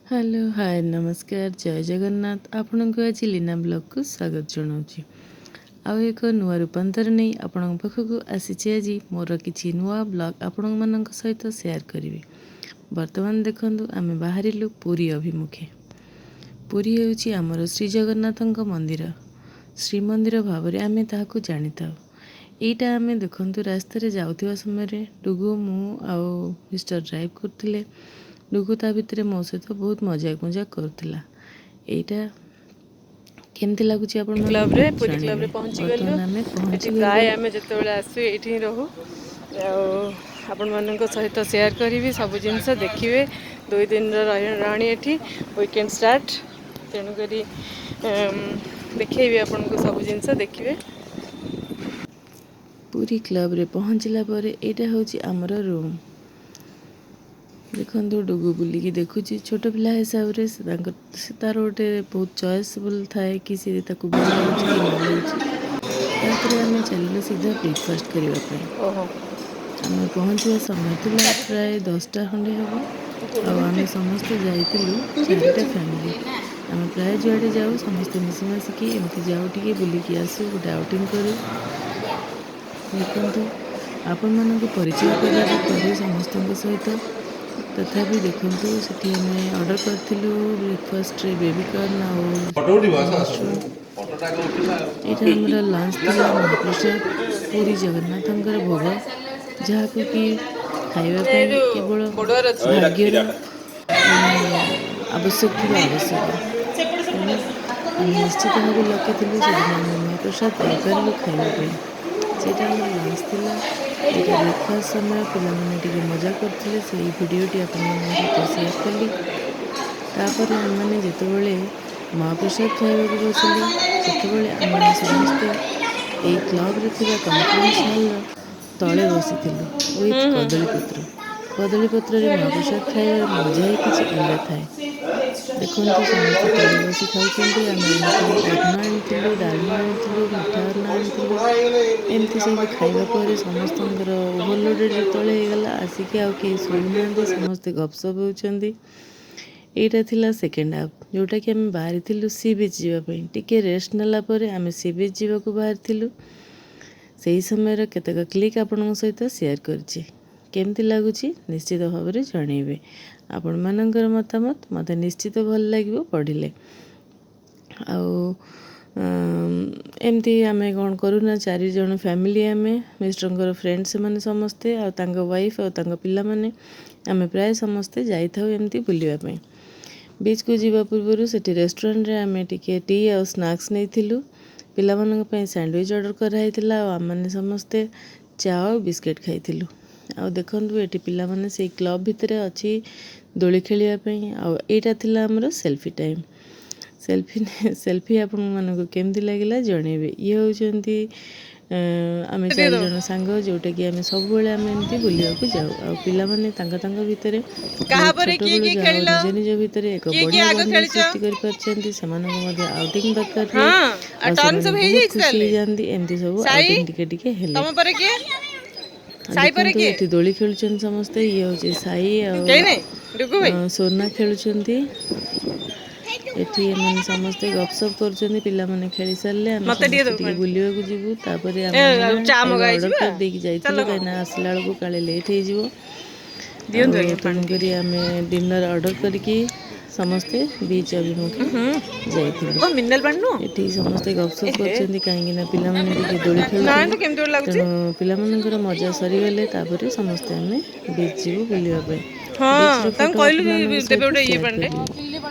Hello, ହାଏ, ନମସ୍କାର, ଜୟ ଜଗନ୍ନାଥ। ଆପଣଙ୍କୁ ଆଜି ଲୀନା ବ୍ଲଗ୍କୁ ସ୍ୱାଗତ ଜଣାଉଛି। ଆଉ ଏକ ନୂଆ ରୂପାନ୍ତର ନେଇ ଆପଣଙ୍କ ପାଖକୁ ଆସିଛି। ଆଜି ମୋର କିଛି ନୂଆ ବ୍ଲଗ୍ ଆପଣମାନଙ୍କ ସହିତ ସେୟାର କରିବି। ବର୍ତ୍ତମାନ ଦେଖନ୍ତୁ, ଆମେ ବାହାରିଲୁ ପୁରୀ ଅଭିମୁଖେ। ପୁରୀ ହେଉଛି ଆମର ଶ୍ରୀଜଗନ୍ନାଥଙ୍କ ମନ୍ଦିର, ଶ୍ରୀମନ୍ଦିର ଭାବରେ ଆମେ ତାହାକୁ ଜାଣିଥାଉ। ଏଇଟା ଆମେ ଦେଖନ୍ତୁ, ରାସ୍ତାରେ ଯାଉଥିବା ସମୟରେ ଡୁଗୁ, ମୁଁ ଆଉ ମିଷ୍ଟର ଡ୍ରାଇଭ୍ କରୁଥିଲେ। ଡୁଗୁ ତା ଭିତରେ ମୋ ସହିତ ବହୁତ ମଜାକ ମଜାକ କରୁଥିଲା। ଏଇଟା କେମିତି ଲାଗୁଛି ଆପଣମାନଙ୍କୁ କ୍ଲବରେ, ପୁରୀ ଜଣେଇବେ। କ୍ଲବରେ ପହଞ୍ଚିଗଲୁ। ବର୍ତ୍ତମାନ ଆମେ ଏଠି ପହଞ୍ଚିଗଲୁ। ପ୍ରାୟ ଆମେ ଯେତେବେଳେ ଆସୁ, ଏଇଠି ହିଁ ରହୁ। ଆଉ ଆପଣମାନଙ୍କ ସହିତ ସେୟାର କରିବି ସବୁ ଜିନିଷ, ଦେଖିବେ। 2 ଦିନର ରହଣି ଏଠି, ୱିକେଣ୍ଡ ଷ୍ଟାର୍ଟ, ତେଣୁକରି ଦେଖେଇବି ଆପଣଙ୍କୁ ସବୁ ଜିନିଷ, ଦେଖିବେ। ପୁରୀ କ୍ଲବରେ ପହଞ୍ଚିଲା ପରେ ଏଇଟା ହେଉଛି ଆମର ରୁମ୍। ଦେଖନ୍ତୁ, ଡୁଗୁ ବୁଲିକି ଦେଖୁଛି। ଛୋଟ ପିଲା ହିସାବରେ ସେ ତାଙ୍କ ସେ ତାର ଗୋଟେ ବହୁତ ଚଏସବୁଲ୍ ଥାଏ କି ସେ ତାକୁ ଭଲ ଲାଗୁଛି କି ନ ଲାଗୁଛି। ତାପରେ ଆମେ ଚାଲିଲୁ ସିଧା ବ୍ରେକଫାଷ୍ଟ କରିବା ପାଇଁ। ଓହୋ। ଆମେ ପହଞ୍ଚିବା ସମୟ ଥିଲା ପ୍ରାୟ 10ଟା ଖଣ୍ଡେ ହେବ। ଆଉ ଆମେ ସମସ୍ତେ ଯାଇଥିଲୁ ଚାରିଟା ଫ୍ୟାମିଲି। ଆମେ ପ୍ରାୟ ଯୁଆଡ଼େ ଯାଉ, ସମସ୍ତେ ମିଶିମାଶିକି ଏମିତି ଯାଉ, ଟିକେ ବୁଲିକି ଆସୁ, ଗୋଟେ ଆଉଟିଂ କରୁ। ଦେଖନ୍ତୁ, ଆପଣମାନଙ୍କୁ ପରିଚୟ କରିବାକୁ କରେ ସମସ୍ତଙ୍କ ସହିତ। ତଥାପି ଦେଖନ୍ତୁ, ସେଠି ଆମେ ଅର୍ଡ଼ର କରିଥିଲୁ ବ୍ରେକଫାଷ୍ଟରେ ବେବିକର୍ନ ଆଉ ମସରୁମ୍। ଏଇଟା ଆମର ଲଞ୍ଚ ଥିଲା, ମହାପ୍ରସାଦ, ପୁରୀ ଜଗନ୍ନାଥଙ୍କର ଭୋଗ, ଯାହାକୁ କି ଖାଇବା ପାଇଁ କେବଳ ବଡ଼ୁଆର ଅଛି। ଭାଗ୍ୟର ମାନେ ଆବଶ୍ୟକ ଥିବା ଆବଶ୍ୟକ। ତେଣୁ ଆମେ ନିଶ୍ଚିତ ଭାବେ ଲକି ଥିଲୁ, ସେଦିନ ଆମେ ମହାପ୍ରସାଦ ପାଇପାରିଲୁ ଖାଇବା ପାଇଁ। ସେଇଟା ଆମର ଲଞ୍ଚ ଥିଲା। ଏଇଟା ବ୍ରେକଫାଷ୍ଟ ସମୟ, ପିଲାମାନେ ଟିକେ ମଜା କରୁଥିଲେ, ସେଇ ଭିଡ଼ିଓଟି ଆପଣମାନଙ୍କ ସହିତ ସେୟାର କଲି। ତାପରେ ଆମେମାନେ ଯେତେବେଳେ ମହାପ୍ରସାଦ ଖାଇବାକୁ ବସିଲୁ, ସେତେବେଳେ ଆମେମାନେ ସମସ୍ତେ ଏଇ କ୍ଲବରେ ଥିବା କନଫରେନ୍ସ ହଲ୍ର ତଳେ ବସିଥିଲୁ ୱିଥ୍ କଦଳୀପତ୍ର। କଦଳୀପତ୍ରରେ ମହାପ୍ରସାଦ ଖାଇବାର ମଜା ହିଁ କିଛି ଅଲଗା ଥାଏ। ଦେଖନ୍ତୁ, ସମସ୍ତେ ତଳେ ବସି ଖାଉଛନ୍ତି। ଆମେ ଆଣିଥିଲୁ ଅନ୍ନ ଆଣିଥିଲୁ, ଡାଲମା ଆଣିଥିଲୁ, ମିଠା ଅନ୍ନ ଆଣିଥିଲୁ। ଏମିତି ସବୁ ଖାଇବା ପରେ ସମସ୍ତଙ୍କର ଓଭରଲୋଡ଼େଡ଼ ଯେତେବେଳେ ହେଇଗଲା, ଆସିକି ଆଉ କେହି ଶୋଉନାହାନ୍ତି, ସମସ୍ତେ ଗପସପ ହେଉଛନ୍ତି। ଏଇଟା ଥିଲା ସେକେଣ୍ଡ ହାଫ୍, ଯେଉଁଟାକି ଆମେ ବାହାରିଥିଲୁ ସି ବିଚ୍ ଯିବା ପାଇଁ। ଟିକେ ରେଷ୍ଟ ନେଲା ପରେ ଆମେ ସି ବିଚ୍ ଯିବାକୁ ବାହାରିଥିଲୁ। ସେହି ସମୟର କେତେକ କ୍ଲିପ୍ ଆପଣଙ୍କ ସହିତ ସେୟାର କରିଛି। କେମିତି ଲାଗୁଛି ନିଶ୍ଚିତ ଭାବରେ ଜଣେଇବେ। ଆପଣମାନଙ୍କର ମତାମତ ମୋତେ ନିଶ୍ଚିତ ଭଲ ଲାଗିବ ପଢ଼ିଲେ। ଆଉ ଏମିତି ଆମେ କ'ଣ କରୁନା, ଚାରିଜଣ ଫ୍ୟାମିଲି ଆମେ, ମିଷ୍ଟରଙ୍କର ଫ୍ରେଣ୍ଡ ସେମାନେ ସମସ୍ତେ, ଆଉ ତାଙ୍କ ୱାଇଫ୍ ଆଉ ତାଙ୍କ ପିଲାମାନେ, ଆମେ ପ୍ରାୟ ସମସ୍ତେ ଯାଇଥାଉ ଏମିତି ବୁଲିବା ପାଇଁ। ବିଚ୍କୁ ଯିବା ପୂର୍ବରୁ ସେଠି ରେଷ୍ଟୁରାଣ୍ଟରେ ଆମେ ଟିକେ ଟି ଆଉ ସ୍ନାକ୍ସ ନେଇଥିଲୁ। ପିଲାମାନଙ୍କ ପାଇଁ ସ୍ୟାଣ୍ଡୱିଚ୍ ଅର୍ଡ଼ର କରାହେଇଥିଲା ଆଉ ଆମେମାନେ ସମସ୍ତେ ଚା ଆଉ ବିସ୍କିଟ୍ ଖାଇଥିଲୁ। ଆଉ ଦେଖନ୍ତୁ, ଏଠି ପିଲାମାନେ ସେଇ କ୍ଲବ୍ ଭିତରେ ଅଛି ଦୋଳି ଖେଳିବା ପାଇଁ। ଆଉ ଏଇଟା ଥିଲା ଆମର ସେଲ୍ଫି ଟାଇମ୍। ସେଲ୍ଫି ସେଲ୍ଫି ଆପଣମାନଙ୍କୁ କେମିତି ଲାଗିଲା ଜଣେଇବେ। ଇଏ ହେଉଛନ୍ତି ଆମେ ଚାରିଜଣ ସାଙ୍ଗ, ଯେଉଁଟାକି ଆମେ ସବୁବେଳେ ଆମେ ଏମିତି ବୁଲିବାକୁ ଯାଉ। ଆଉ ପିଲାମାନେ ତାଙ୍କ ତାଙ୍କ ଭିତରେ କାହା ବହୁତ ପରେ କିଏ ଛୋଟବେଳୁ କିଏ ଯାହା ହଉ ଖେଳିଲ? ନିଜ ନିଜ ଭିତରେ ଏକ କିଏ କିଏ ବଢ଼ିଆ ଆଗ ବଣ୍ଡିଂ ଖେଳିଛ? ସୃଷ୍ଟି କରିପାରିଛନ୍ତି। ସେମାନଙ୍କୁ ମଧ୍ୟ ଆଉଟିଂ ଦରକାର ହଁ। ହୁଏ ଆଉ ଆଉ ଟର୍ନ ସେମାନେ ସବୁ ବହୁତ ହେଇଯାଇଛି ଖୁସି ତାହେଲେ। ହେଇଯାଆନ୍ତି ଏମିତି ସବୁ ସାଇ, ଆଉଟିଂ ଟିକେ ଟିକେ ହେଲେ। ତମ ପରେ କିଏ? ଆଉ ସାଇ ପରେ ଦେଖନ୍ତୁ, କିଏ? ଏଠି ଦୋଳି ଖେଳୁଛନ୍ତି ସମସ୍ତେ। ଇଏ ହେଉଛି ସାଇ ଆଉ କେହି ନାଇଁ? ଡୁଗୁ ଭାଇ? ସୋନା ଖେଳୁଛନ୍ତି। ଏଠି ଏମାନେ ସମସ୍ତେ ଗପସପ କରୁଛନ୍ତି। ପିଲାମାନେ ଖେଳି ସାରିଲେ ଆମେ ମତେ ଟିକେ ସମସ୍ତେ ଦବୁ ଟିକେ ପାଣି। ବୁଲିବାକୁ ଯିବୁ। ତାପରେ ଏ ଆମେ ଆଉ ଚା ଖାଇବା ମଗା ହେଇଛି ଅର୍ଡ଼ର ବା। କରିଦେଇକି ଚାଲ ଯାଇଥିଲୁ, କଣ କାହିଁକିନା ଆସିଲା ବେଳକୁ କାଳେ ଲେଟ୍ ହେଇଯିବ। ଦିଅନ୍ତୁ ଆଉ ଆଜ୍ଞା ପାଣି ଟିକେ। ତେଣୁକରି ଆମେ ଡିନର ଅର୍ଡ଼ର କରିକି ସମସ୍ତେ ବିଚ୍ ଅଭିମୁଖେ ଯାଇଥିଲୁ। ଓ, ମିନେରାଲ ପାଣି ନୁହଁ? ଏଠି ସମସ୍ତେ ଗପସପ ଏହେ। କରୁଛନ୍ତି, କାହିଁକି ନା ପିଲାମାନେ ଟିକେ ଦୋଳି ନାଇଁ ଖେଳୁଥିଲେ। ତ, କେମିତି ଗୋଟେ ଲାଗୁଛି। ତେଣୁ ପିଲାମାନଙ୍କର ମଜା ସରିଗଲେ ତାପରେ ସମସ୍ତେ ଆମେ ବିଚ୍ ଯିବୁ ବୁଲିବା ପାଇଁ। ହଁ। ବିଚ୍ର ତାଙ୍କୁ ଫଟୋ କହିଲୁ ଆପଣମାନଙ୍କ ଦେବେ ସହିତ ଗୋଟେ ଇଏ ସେୟାର ପାଣିଟେ। କଲି।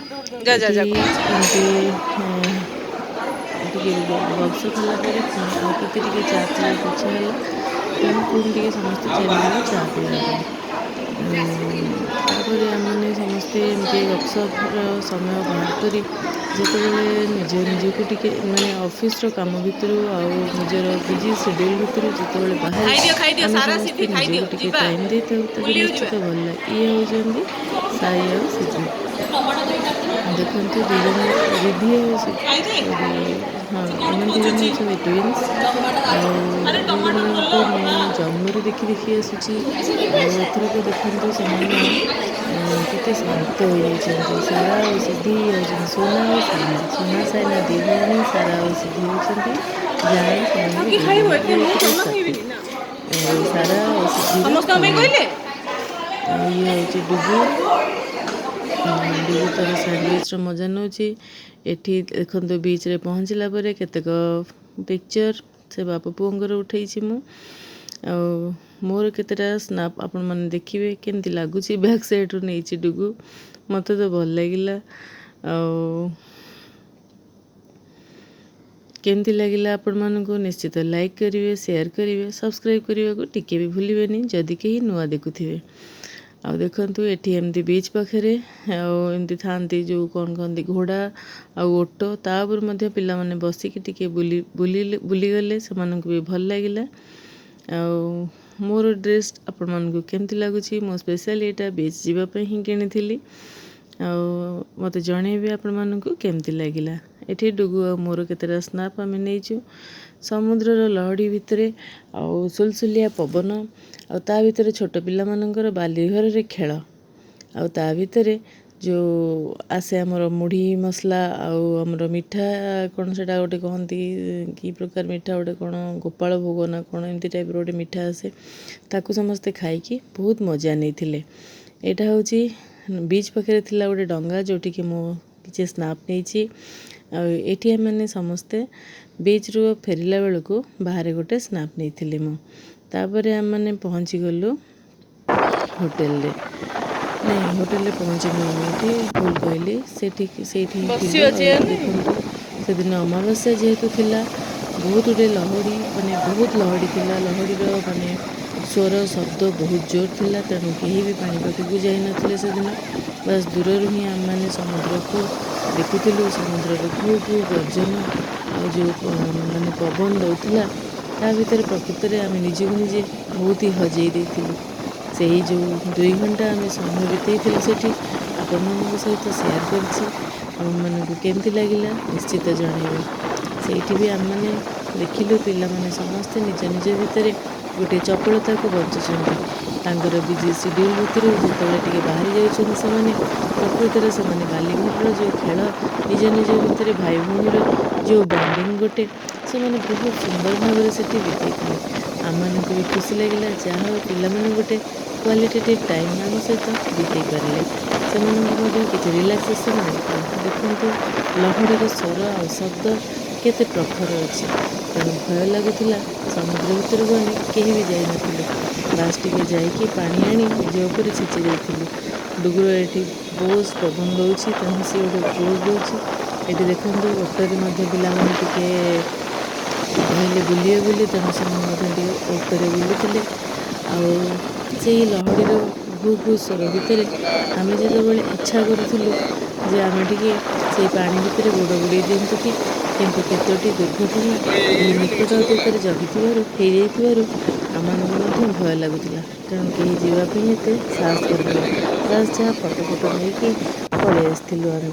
ଯା ଯା ଏଠି ଯା। ଏମିତି ଟିକେ ଗପସପ ହେଲା ପରେ ପୁଣି ଆଉ କେତେ ଟିକେ ଚା ପିଇବାକୁ ଇଚ୍ଛା ହେଲା। ତେଣୁ ପୁଣି ଟିକେ ସମସ୍ତେ ଚାଲିଗଲୁ ଚା ପିଇବା ପାଇଁ। ତାପରେ ଆମେମାନେ ସମସ୍ତେ ଏମିତି ଗପସପର ସମୟ ବାହାର କରି ଯେତେବେଳେ ନିଜ ନିଜକୁ ଟିକେ ମାନେ ଅଫିସର କାମ ଭିତରୁ ଆଉ ନିଜର ବିଜି ସେଡ୍ୟୁଲ୍ ଭିତରୁ ଯେତେବେଳେ ବାହାରି ଖାଇଦିଅ, ଖାଇଦିଅ। ଆମେ ସାରା ସମସ୍ତେ ସିଧି ନିଜକୁ ଖାଇଦିଅ। ଟିକେ ଯିବା ଟାଇମ୍ ଦେଇଥାଉ, ତେବେ ବୁଲିବାକୁ ଯିବା। ନିଶ୍ଚିତ ଭଲ ଲାଗେ। ଇଏ ହେଉଛନ୍ତି ସାଇ ଆଉ ସିଦ୍ଧି। ଦେଖନ୍ତୁ, ଦୁଇ ଜଣ ରିଧି ଆଉ ଖାଇଦେ। ସରି, ହଁ, ସେ କଣ ଏମାନେ ଦୁଇ ଜଣ ଖୋଜୁଛି? ହେଉଛନ୍ତି ଟ୍ୱିନ୍ସ। ଆଉ ଆରେ ଦୁଇ ଟମାଟୋ ଜଣଙ୍କୁ ଭଲ ମୁଁ ଜନ୍ମରୁ ଦେଖି ଦେଖି ଆସୁଛି। ଆଉ ଏଥରକ ଦେଖନ୍ତୁ, ସେମାନେ କେତେ ଶାନ୍ତ ହୋଇଯାଇଛନ୍ତି। ସାରା ଆଉ ସିଦ୍ଧି ହେଉଛନ୍ତି ସୋନା ଆଉ ସାଇନା, ସୋନା ସାଇନା ଦୁଇ ଭଉଣୀ। ସାରା ଆଉ ସିଦ୍ଧି ହେଉଛନ୍ତି ଯାଆଁଳା, ସେମାନଙ୍କ କି ଦୁଇ ଖାଇବ ଭଉଣୀ। ଏତେ? ଇଏ ମୁଁ ଥିଲେ ଜମା ସ୍ୱାତି, ଖାଇବିନି ନା। ସାରା ଆଉ ସିଦ୍ଧିର ସମସ୍ତଙ୍କ ପାଇଁ ଭଉଣୀ। କହିଲେ। ଆଉ ଇଏ ହେଉଛି ଡୁଗୁ। ଡୁଗୁ ତାର ସ୍ୟାଣ୍ଡୱିଚ୍ର ମଜା ନେଉଛି। ଏଠି ଦେଖନ୍ତୁ, ବିଚ୍ରେ ପହଞ୍ଚିଲା ପରେ କେତେକ ପିକ୍ଚର ସେ ବାପ ପୁଅଙ୍କର ଉଠେଇଛି ମୁଁ, ଆଉ ମୋର କେତେଟା ସ୍ନାପ୍ ଆପଣମାନେ ଦେଖିବେ କେମିତି ଲାଗୁଛି। ବ୍ୟାକ୍ ସାଇଡ଼୍ରୁ ନେଇଛି ଡୁଗୁ, ମୋତେ ତ ଭଲ ଲାଗିଲା। ଆଉ କେମିତି ଲାଗିଲା ଆପଣମାନଙ୍କୁ ନିଶ୍ଚିତ ଲାଇକ୍ କରିବେ, ସେୟାର କରିବେ, ସବସ୍କ୍ରାଇବ୍ କରିବାକୁ ଟିକେ ବି ଭୁଲିବେନି ଯଦି କେହି ନୂଆ ଦେଖୁଥିବେ। ଆଉ ଦେଖନ୍ତୁ, ଏଠି ଏମିତି ବିଚ୍ ପାଖରେ ଆଉ ଏମିତି ଥାଆନ୍ତି ଯେଉଁ କ'ଣ କହନ୍ତି, ଘୋଡ଼ା ଆଉ ଓଟ, ତା ଉପରେ ମଧ୍ୟ ପିଲାମାନେ ବସିକି ଟିକେ ବୁଲି ବୁଲି ବୁଲିଗଲେ, ସେମାନଙ୍କୁ ବି ଭଲ ଲାଗିଲା। ଆଉ ମୋର ଡ୍ରେସ୍ ଆପଣମାନଙ୍କୁ କେମିତି ଲାଗୁଛି? ମୁଁ ସ୍ପେଶାଲି ଏଇଟା ବିଚ୍ ଯିବା ପାଇଁ ହିଁ କିଣିଥିଲି, ଆଉ ମୋତେ ଜଣେଇବେ ଆପଣମାନଙ୍କୁ କେମିତି ଲାଗିଲା। ଏଠି ଡୁଗୁ ଆଉ ମୋର କେତେଟା ସ୍ନାପ୍ ଆମେ ନେଇଛୁ ସମୁଦ୍ରର ଲହଡ଼ି ଭିତରେ, ଆଉ ସୁଲସୁଲିଆ ପବନ, ଆଉ ତା ଭିତରେ ଛୋଟ ପିଲାମାନଙ୍କର ବାଲି ଘରରେ ଖେଳ, ଆଉ ତା ଭିତରେ ଯେଉଁ ଆସେ ଆମର ମୁଢ଼ି ମସଲା ଆଉ ଆମର ମିଠା, କ'ଣ ସେଇଟା ଗୋଟେ କହନ୍ତି, କି ପ୍ରକାର ମିଠା ଗୋଟେ କ'ଣ, ଗୋପାଳ ଭୋଗ ନା କ'ଣ ଏମିତି ଟାଇପ୍ର ଗୋଟେ ମିଠା ଆସେ, ତାକୁ ସମସ୍ତେ ଖାଇକି ବହୁତ ମଜା ନେଇଥିଲେ। ଏଇଟା ହେଉଛି ବିଚ୍ ପାଖରେ ଥିଲା ଗୋଟେ ଡଙ୍ଗା, ଯେଉଁଠିକି ମୁଁ କିଛି ସ୍ନାପ୍ ନେଇଛି। ଆଉ ଏଇଠି ଆମେମାନେ ସମସ୍ତେ ବିଚ୍ରୁ ଫେରିଲା ବେଳକୁ ବାହାରେ ଗୋଟେ ସ୍ନାପ୍ ନେଇଥିଲି ମୁଁ। ତାପରେ ଆମେମାନେ ପହଞ୍ଚିଗଲୁ ହୋଟେଲରେ। ନାଇଁ, ହୋଟେଲରେ ପହଞ୍ଚିନୁ ଆମେ, ଏଠି ଭୁଲ କହିଲି। ସେଠି ସେଇଠି ହିଁ ବସି ଥିଲୁ। ଅଛି। ଆଉ ଏଠି ଦେଖନ୍ତୁ, ସେଦିନ ଅମାବାସ୍ୟା ଯେହେତୁ ଥିଲା, ବହୁତ ଗୁଡ଼ିଏ ଲହଡ଼ି, ମାନେ ବହୁତ ଲହଡ଼ି ଥିଲା। ଲହଡ଼ିର ମାନେ ସ୍ୱର ଶବ୍ଦ ବହୁତ ଜୋର ଥିଲା, ତେଣୁ କେହି ବି ପାଣି ପାଖକୁ ଯାଇନଥିଲେ ସେଦିନ। ବାସ୍ ଦୂରରୁ ହିଁ ଆମେମାନେ ସମୁଦ୍ରକୁ ଦେଖୁଥିଲୁ। ସମୁଦ୍ରର ଘୁ ଘୁ ଗର୍ଜନ ଆଉ ଯେଉଁ ମାନେ ପବନ ଦେଉଥିଲା, ତା ଭିତରେ ପ୍ରକୃତରେ ଆମେ ନିଜକୁ ନିଜେ ବହୁତ ହି ହଜେଇ ଦେଇଥିଲୁ। ସେଇ ଯେଉଁ 2 ଘଣ୍ଟା ଆମେ ସମୟ ବିତେଇଥିଲୁ ସେଠି, ଆପଣମାନଙ୍କ ସହିତ ସେୟାର କରିଛି। ଆପଣମାନଙ୍କୁ କେମିତି ଲାଗିଲା ନିଶ୍ଚିତ ଜଣେଇବେ। ସେଇଠି ବି ଆମେମାନେ ଦେଖିଲୁ ପିଲାମାନେ ସମସ୍ତେ ନିଜ ନିଜ ଭିତରେ ଗୋଟିଏ ଚପଳତାକୁ ବଞ୍ଚୁଛନ୍ତି। ତାଙ୍କର ବିଜି ସିଡ୍ୟୁଲ୍ ଭିତରୁ ଯେତେବେଳେ ଟିକେ ବାହାରି ଯାଉଛନ୍ତି ସେମାନେ, ପ୍ରକୃତରେ ସେମାନେ ବାଲିଘରର ଯେଉଁ ଖେଳ, ନିଜ ନିଜ ଭିତରେ ଭାଇ ଭଉଣୀର ଯେଉଁ ବଣ୍ଡିଙ୍ଗ ଗୋଟେ, ସେମାନେ ବହୁତ ସୁନ୍ଦର ଭାବରେ ସେଠି ବିତେଇଥିଲେ। ଆମମାନଙ୍କୁ ବି ଖୁସି ଲାଗିଲା, ଯାହା ହଉ ପିଲାମାନେ ଗୋଟେ କ୍ୱାଲିଟେଟିଭ୍ ଟାଇମ୍ ଆମ ସହିତ ବିତେଇ ପାରିଲେ, ସେମାନଙ୍କୁ ମଧ୍ୟ କିଛି ରିଲାକ୍ସେସନ୍ ମିଳିଥିଲା। ଦେଖନ୍ତୁ, ଲହଡ଼ିର ସ୍ୱର ଆଉ ଶବ୍ଦ କେତେ ପ୍ରଖର ଅଛି, ତେଣୁ ଭୟ ଲାଗୁଥିଲା। ସମୁଦ୍ର ଭିତରକୁ ଆମେ କେହି ବି ଯାଇନଥିଲୁ, ବାସ୍ ଟିକେ ଯାଇକି ପାଣି ଆଣି ନିଜ ଉପରେ ଛିଞ୍ଚି ଦେଇଥିଲୁ। ଡୁଗୁର ଏଠି ବହୁତ ପବନ ଦେଉଛି, ତେଣୁ ସିଏ ଗୋଟେ ପୋଜ୍ ଦେଉଛି। ଏଠି ଦେଖନ୍ତୁ, ଓଟରେ ମଧ୍ୟ ପିଲାମାନେ ଟିକେ କହିଲେ ବୁଲିବେ ବୋଲି, ତେଣୁ ସେମାନେ ମଧ୍ୟ ଟିକେ ଓଟରେ ବୁଲୁଥିଲେ। ଆଉ ସେଇ ଲହଡ଼ିର ଘୁ ଘୁ ସ୍ୱର ଭିତରେ ଆମେ ଯେତେବେଳେ ଇଚ୍ଛା କରୁଥିଲୁ ଯେ ଆମେ ଟିକେ ସେଇ ପାଣି ଭିତରେ ଗୋଡ଼ ବୁଡ଼େଇ ଦିଅନ୍ତୁ କି, କିନ୍ତୁ କେତୋଟି ଦୁର୍ଘଟଣା ଏହି ନିକଟ ଅତୀତରେ ଜଗିଥିବାରୁ, ହେଇଯାଇଥିବାରୁ ଆମମାନଙ୍କୁ ମଧ୍ୟ ଭୟ ଲାଗୁଥିଲା। ତେଣୁ କେହି ଯିବା ପାଇଁ ଏତେ ସାହସ କରିନୁ। ବାସ୍ ଯାହା ଫଟୋ ଫଟୋ ନେଇକି ପଳେଇ ଆସିଥିଲୁ ଆମେ।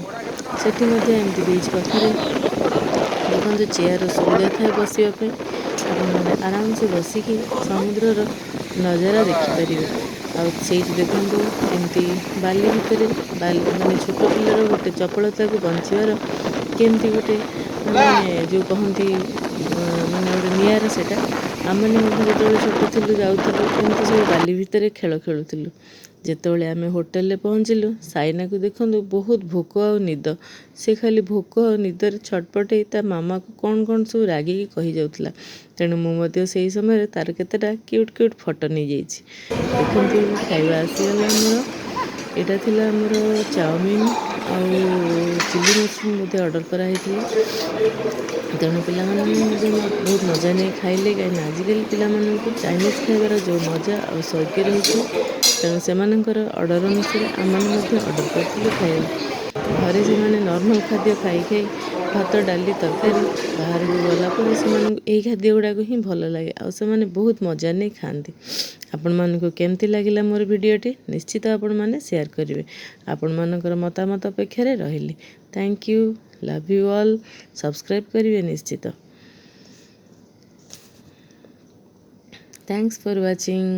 ସେଠି ମଧ୍ୟ ଏମିତି ବିଚ୍ ପାଖରେ ଦେଖନ୍ତୁ, ଚେୟାରର ସୁବିଧା ଥାଏ ବସିବା ପାଇଁ। ଆପଣମାନେ ଆରାମସେ ବସିକି ସମୁଦ୍ରର ନଜାରା ଦେଖିପାରିବେ। ଆଉ ସେଇଠି ଦେଖନ୍ତୁ, ଏମିତି ବାଲି ଭିତରେ ବାଲି, ମାନେ ଛୋଟ ପିଲାର ଗୋଟେ ଚପଳତାକୁ ବଞ୍ଚିବାର କେମିତି ଗୋଟେ ମାନେ ଯେଉଁ କହନ୍ତି, ମାନେ ଗୋଟେ ନିଆରା ସେଇଟା। ଆମେମାନେ ମଧ୍ୟ ଯେତେବେଳେ ଛୋଟ ଥିଲୁ, ଯାଉଥିଲୁ ଏମିତି ସବୁ ବାଲି ଭିତରେ ଖେଳ ଖେଳୁଥିଲୁ। ଯେତେବେଳେ ଆମେ ହୋଟେଲରେ ପହଞ୍ଚିଲୁ, ସାଇନାକୁ ଦେଖନ୍ତୁ, ବହୁତ ଭୋକ ଆଉ ନିଦ। ସେ ଖାଲି ଭୋକ ଆଉ ନିଦରେ ଛଟପଟ ହେଇ ତା ମାମାକୁ କ'ଣ କ'ଣ ସବୁ ରାଗିକି କହିଯାଉଥିଲା। ତେଣୁ ମୁଁ ମଧ୍ୟ ସେଇ ସମୟରେ ତାର କେତେଟା କ୍ୟୁଟ୍ କ୍ୟୁଟ୍ ଫଟୋ ନେଇଯାଇଛି। ଦେଖନ୍ତୁ, ଖାଇବା ଆସିଗଲା ଆମର। ଏଇଟା ଥିଲା ଆମର ଚାଉମିନ ଆଉ ଚିଲି ମସରୁମ୍ ବୋଧେ ଅର୍ଡ଼ର କରାହେଇଥିଲା। ତେଣୁ ପିଲାମାନେ ମଧ୍ୟ ବହୁତ ମଜା ନେଇ ଖାଇଲେ, କାହିଁକିନା ଆଜିକାଲି ପିଲାମାନଙ୍କୁ ଚାଇନିଜ୍ ଖାଇବାର ଯେଉଁ ମଜା ଆଉ ସଉକି ରହିଛି। ତେଣୁ ସେମାନଙ୍କର ଅର୍ଡ଼ର ଅନୁସାରେ ଆମେମାନେ ମଧ୍ୟ ଅର୍ଡ଼ର କରିଥିଲୁ ଖାଇବା। ଘରେ ସେମାନେ ନର୍ମାଲ୍ ଖାଦ୍ୟ ଖାଇ ଖାଇ, ଭାତ ଡାଲି ତରକାରୀ, ବାହାରକୁ ଗଲା ପରେ ସେମାନଙ୍କୁ ଏଇ ଖାଦ୍ୟ ଗୁଡ଼ାକ ହିଁ ଭଲ ଲାଗେ ଆଉ ସେମାନେ ବହୁତ ମଜା ନେଇ ଖାଆନ୍ତି। ଆପଣମାନଙ୍କୁ କେମିତି ଲାଗିଲା ମୋର ଭିଡ଼ିଓଟି ନିଶ୍ଚିତ ଆପଣମାନେ ସେୟାର କରିବେ। ଆପଣମାନଙ୍କର ମତାମତ ଅପେକ୍ଷାରେ ରହିଲି। Thank you, love you all. Subscribe କରିବେ ନିଶ୍ଚିତ। Thanks for watching.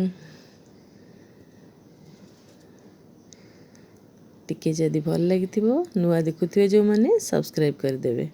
ଟିକେ ଯଦି ଭଲ ଲାଗିଥିବ, ନୂଆ ଦେଖୁଥିବେ ଯେଉଁମାନେ, ସବସ୍କ୍ରାଇବ୍ କରିଦେବେ।